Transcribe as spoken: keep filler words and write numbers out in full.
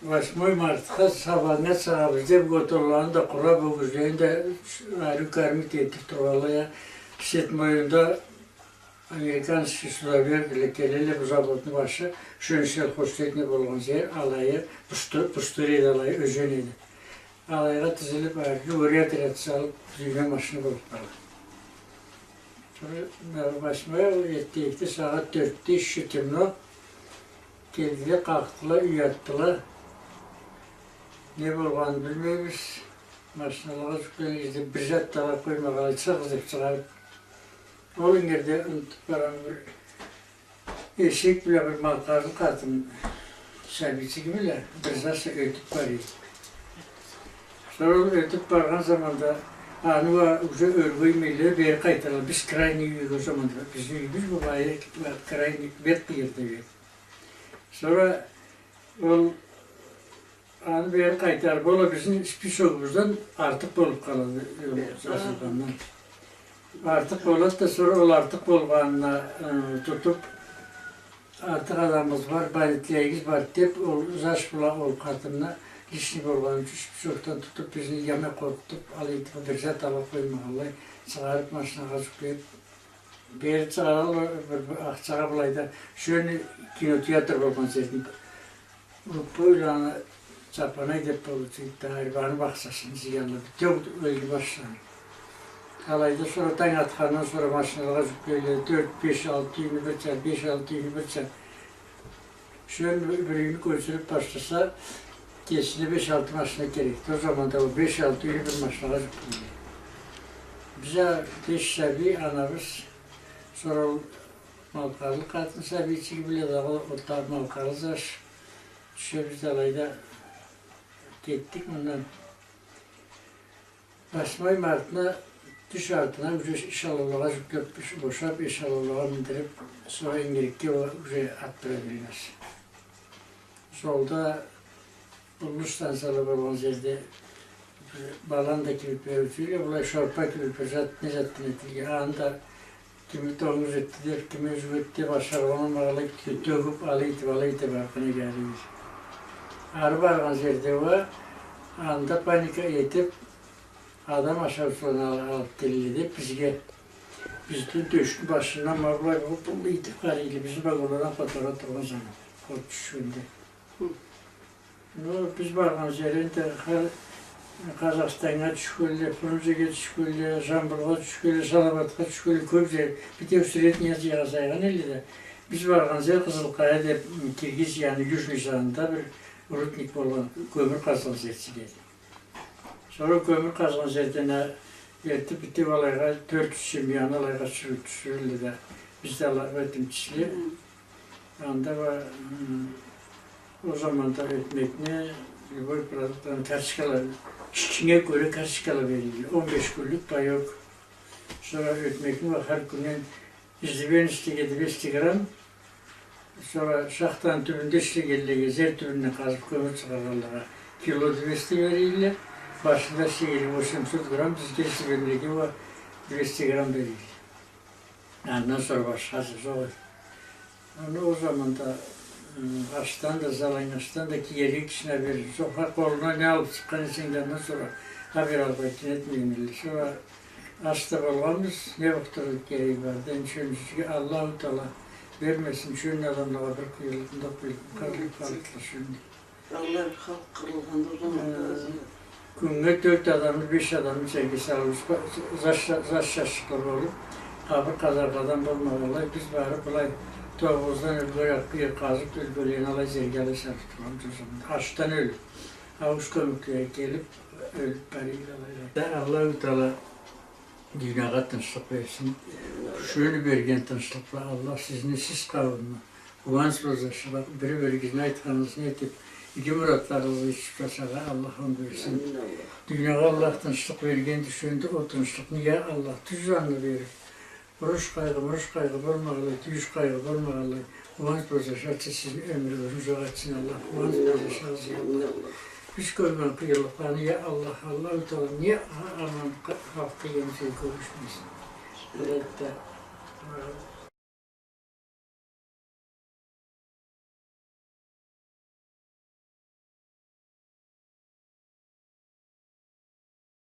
Восьмой мартха сабаннга чыгъабыз деб, готолланы да къураб, ёгюзлени да ариу кормить этиб тургъанлай а. Седьмойунда американский судовер келелле, бу заводну башы, шёндю сельхозтехника болгъан зер, алайы пустырь эди, алайы ёзен эди. Алайгъа тизилиб, ариу отряд салыб, тюйюне машина болуб къалды. Сора, э, восьмой, эртденликде сагъат тёртде, ещё темно. Келдиле, къакъдыла, юй атдыла. Не болгъанын билмейбиз. Машиналагъа джюклегенлей, бир зат да ала къоймагъанлай, чыгъыгъыз деб чыгъарыб. Ол ингирде унутуб барама, бир эшек бла бир малкъарлы къатын сабийчиги бла бир зат ётюб бара эди. Сора ол ётюб баргъан заманда аны уа уже ёрге иймейле, бери къайтаралла. Биз крайний юйге, ол заманда бизни юйюбюз бу, бу крайний бек къыйырда эди. Сора ол аны бери къайтарыб, ол бизни списогубуздан артыкъ болуб къалады, э, джазылгъандан. Артыкъ болады да, сора ол артыкъ болгъанына, э, тутуб, артыкъ адамыбыз бар, больницагъа элтигиз барды деб, ол заш бла ол къатынны лишний болгъаны ючюн списокдан тутуб, бизни яма къоркъутуб, алай этиб, бир зат ала къоймагъанлай, чыгъарыб, машинагъа джюклеб, бери чыгъаралла, бир, бир ахчагъа былайда, шёндю кинотеатр болгъан зерни, Лукойланы Чапанай деб болуучу эди, аны бахчасыны зыянлы, бютеу ёлюб башлады. Алайда сора танг атхандан сора машиналагъа джюклейле, тёрт, беш, алты юйню бирча, беш, алты юйню бирча. Шёндю бир юйню кёчюрюб башласа, кесине беш-алты машина керекди. Ол заманда ол беш-алты юйню бир машинагъа джюклейле. Биз а беш сабий, анабыз, сора ол малкъарлы къатын сабийчиги бла дагъы ол да малкъарлы заш. Тюшебиз да алайда кетдик мындан. Восьмой мартны тюш артына уже эшалонлагъа джюклеб, бошаб, эшалонлагъа миндириб, сора ингирикге уже атдыра беребиз. Джолда уллу станцияла болгъан зерде бир баланда кибик бериучюле, былай шорпа кибик бир зат, не затдан этилген. Аны да кими тонгуз этди деб, кими джюгюртдю деб, ашаргъа болмагъанлай тёгюб, алай этиб, алай этиб, артына келебиз. Ары баргъан зерде уа, анда паника этиб, адам ашаучуланы ал-, алыб келелле деб бизге. Бизни тёшню башындан ма былай болуб, былай этиб къарайла, бизни вагонладан къотара тургъан заман, от тюшгенде. Хы. Ну, биз баргъан зер энди хар-, Къазахстаннга тюшгенле, Фрунзеге тюшгенле, Жамбылгъа тюшгенле, Салаватха тюшгенле, кёб зер, бютеу Средняя Азиягъа сайгъан элле да. Биз баргъан зер Къызылкъая деб, Киргизияны южный санында бир рудник болгъан, кёмюр къазгъан зерчик эди. Сора кёмюр къазгъан зерден а элтиб, бютеу алайгъа, тёрт юз семьяны алайгъа тюшюр-, тюшюрелле да, биз да ала-, этим числе. Хы. Анда уа, хы, ол заманда ётмекни, любой продуктны карточкала, ичинге кёре карточкала берелле. Он беш кюнлюк паёк. Сора ётмекни уа хар кюнден Издебен ишлеге двести грамм, сора шахтаны тюбюнде ишлегенлеге, зер тюбюнден къазыб кёмюр чыгъаргъанлагъа кило двести берелле, башында ишлегенлеге восемьсот грамм, бизге издебенлеге уа двести грамм берелле. Андан сора башхасы джокъ эди. Аны ол заманда, ы, ашдан да, заланнгачдан да киерге кишине берир. Сора къолуна не алыб чыкъгъан эсенг да, андан сора а бир алгъа этмейин элле. Сора аш да болгъанбыз, не болуб турургъа кереги барды. Энди шёндю кишиге Аллаху Тагъала бермесин, шёндю адамлагъа бир къыйынлыкъ, мындай къыйынлыкъ, къарлыкъ, къарлыкъла шёндю. Алай бир халкъ къырылгъанды ол заманда. Э, азия. Кюннге тёрт адамны, беш адамны джерге салыб, заш-, заш-, заш джашчыкъла болуб, къабыр къазаргъа адам болмагъанлай, биз барыб, былай, тобугъуздан ёлгенле къазыб, ёлгенлени алай джерге алай салыб тургъанбыз ол заманда. Ашдан ёлюб, ауш кёмеклери келиб, ёлюб барыйла алай. Да Аллаху Тагъала Дуниягъа тынчлыкъ берсин. Шёндю берген тынчлыкъ бла Аллах сизни, сиз къауумну, Къууанч бла Зашны, бир-биригизни айтханыгъызны этиб, иги муратларыгъызгъа джетиб джашаргъа Аллах онгу берсин. Амин, Аллах. Дуниягъа Аллах тынчлыкъ бергенди, шёндю ол тынчлыкъны, я Аллах, тюз анга бериб, уруш къайгъы, муруш къайгъы болмагъанлай, тюйюш къайгъы болмагъанлай, къууанч бла джашарча сизни ёмюрюгюзню узакъ этсин Аллах, къууанч бла джашагъыз, я Аллах. Биз кёрген къыйынлыкъланы, я Аллах, Аллаху Тагъала не аман халкъгъа кёргюзтмесин. Албетте.